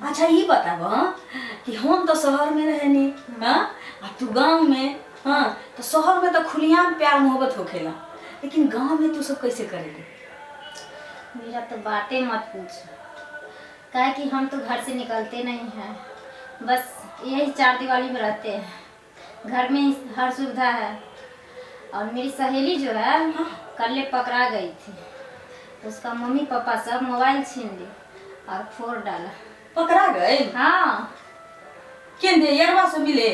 अच्छा ये बताब कि हम तो शहर में रहनी, हाँ, आ तू गांव में। हाँ, तो शहर में तो खुलेआम प्यार मोहब्बत होखेला, लेकिन गांव में तू सब कैसे करेली? मेरा तो बातें मत पूछ, काहे कि हम तो घर से निकलते नहीं हैं, बस यही चार दिवाली में रहते हैं। घर में ही हर सुविधा है। और मेरी सहेली जो है कल पकड़ा गई थी, उसका मम्मी पापा सब मोबाइल छीन लिए और फोड़ डाला। पकड़ा गए? हाँ। केंद्र यरवा से मिले?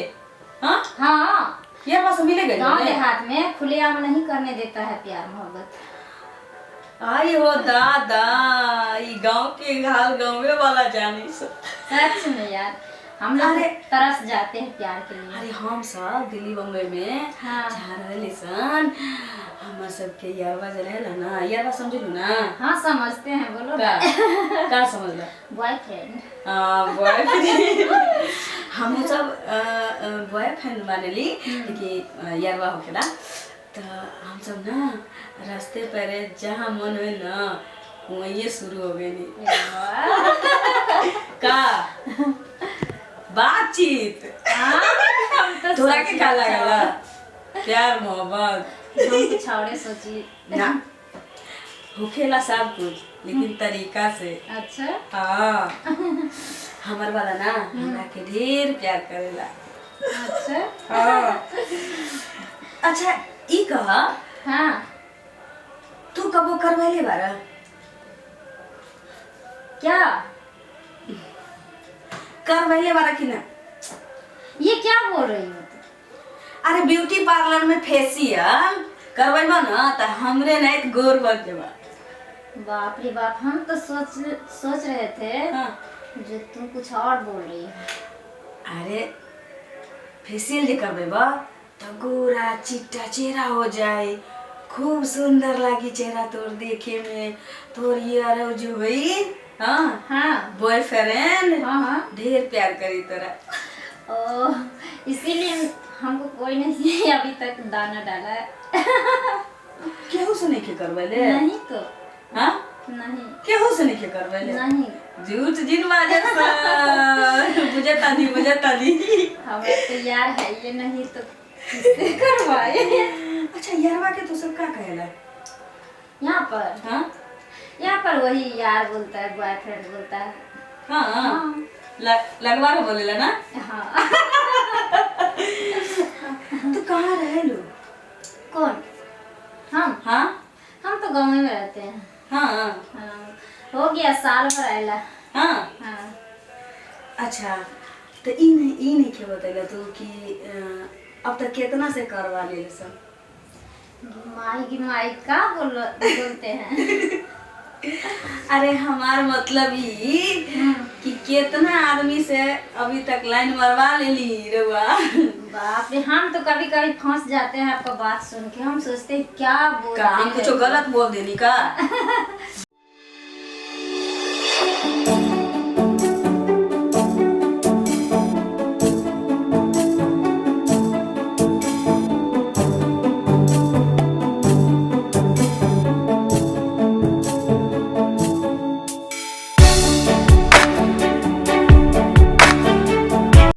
हाँ हाँ, यरवा से मिले गए। गांव देहात में खुलेआम नहीं करने देता है प्यार मोहब्बत। आई हो दादा, ई गांव के हाल गांवे वाला जानी सब। सच में यार, हम लोग तरस जाते हैं प्यार के लिए। अरे हम सब दिल्ली बम्बई में हाँ। जा रहले सन, हमर सबके यरवा जे रहेला ना, यरवा समझलू ना? हाँ समझते हैं, बोलो। का का समझला? बॉयफ्रेंड। हाँ बॉयफ्रेंड। हम सब बॉयफ्रेंड मानेली, लेकिन यरवा होखेला। तो हम सब ना रास्ते पर जहाँ मन हो ना वहीं शुरू हो गई का बातचीत। हम तो तोरा के का लागला प्यार मोहब्बत? हम कुछ और सोची ना, होखेला सब कुछ लेकिन तरीका से। अच्छा। हाँ, हमर वाला ना हमरा के ढेर प्यार करेला। अच्छा। हाँ। अच्छा ई कह, हाँ, तू कबो करवैले बारा? क्या करवैले बारा कि ना? ये क्या बोल रही हो तुम? अरे ब्यूटी पार्लर में फेशियल करवैबा ना त हमरे नहीं त गोर बन जेबा। बाप रे बाप, हम तो सोच रहे थे। हाँ। जो तुम कुछ और बोल रही हो। अरे फेशियल जे करबा त गोरा चिट्टा चेहरा हो जाए, खूब सुंदर लागी चेहरा तोर देखे में। तोर यार जो होई, हाँ हाँ बॉयफ्रेंड, हाँ हाँ, ढेर प्यार करी तोरा। ओ इसीलिए हमको कोई नहीं अभी तक दाना डाला है। केहू से नहीं के करबैले? नहीं तो। हाँ नहीं। केहू से नहीं के करबैले? नहीं। झूठ जिन बाजे बुझता नहीं, बुझता नहीं। हमारे तो यार है ये नहीं तो किससे करवाए। अच्छा यारवा के तू सब का कहेला यहाँ पर? हाँ, यहाँ पर वही यार बोलता है, बॉयफ्रेंड बोलता है। हाँ, हाँ। लगवार बोलेला ना? हाँ। तू कहाँ रहेलू? कौन हम? हाँ, हम तो गाँव में रहते हैं। हाँ हाँ, हो गया साल भर आयला। हाँ। हाँ। अच्छा तो ई नहीं के बतैला तू कि अब तक कितना से करवा ले सब? माई की माई का बोलते हैं। अरे हमार मतलब ई कि कितना आदमी से अभी तक लाइन मरवा लेली रउआ। बाप रे, हम तो कभी कभी फंस जाते हैं आपका बात सुन के। हम सोचते हैं क्या बोलते का हम हैं। कुछ गलत बोल देनी का?